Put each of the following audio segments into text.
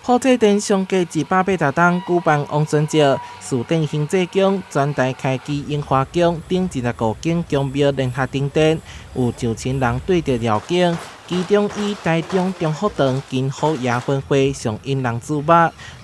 普濟殿相隔180冬舉辦王船節，寺殿興濟宮、全台開基榮華宮等25間宮廟聯合登殿，有上千人對著繞境，其中以台中中福堂金虎爺分會上引人注目。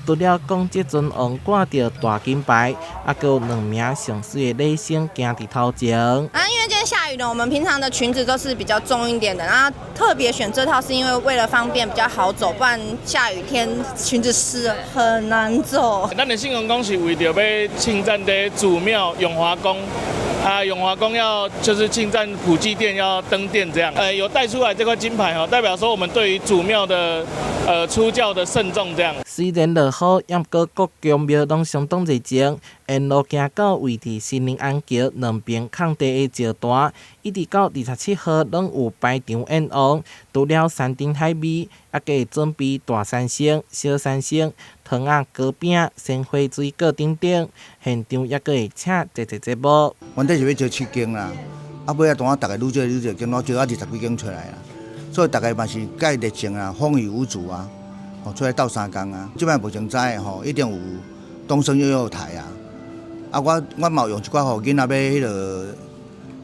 除了講這尊王掛著大金牌，猶閣有兩名上媠的禮生行佇頭前。啊，因為今天下雨呢，我們平常的裙子都是比較重一點的，然後特別選這套是因為為了方便比較好走，不然下雨天裙子濕很難走。咱的聖王宮是為著欲慶讚的祖廟永華宮，啊，永華宮要就是慶讚普濟殿要登殿這樣，有帶出來這塊金牌哦，代表說我們對於祖廟的出轎的慎重這樣。雖然落雨，毋過各宮廟攏相當熱情，沿路行到位佇新寧安橋兩邊空地的醮壇，一直到27號攏有排場演王。除了山珍海味，猶閣會準備大三牲、小三牲、糖仔、糕餅、鮮花水果等等，現場猶閣會請濟濟節目。原底是欲招七間啦，啊尾仔當啊，逐家愈招愈濟間，我招啊20幾間出來啦，所以逐家嘛是蓋熱情啊，風雨無阻啊，吼出來鬥相共啊。這擺目前知的吼，一定有東升幼幼台啊，啊我嘛有用一寡予囡仔欲彼个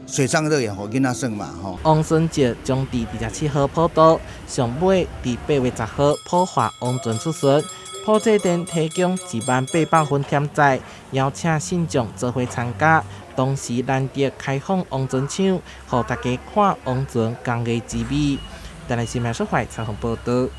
水上樂園予囡仔耍嘛吼。王孫節將佇27號普渡，上尾佇8月10號普化王船出巡。普濟殿提供1萬800份添載，邀請信眾做伙參加。同時難得開放王船場，予大家看王船工藝之美。台視新聞採訪報導。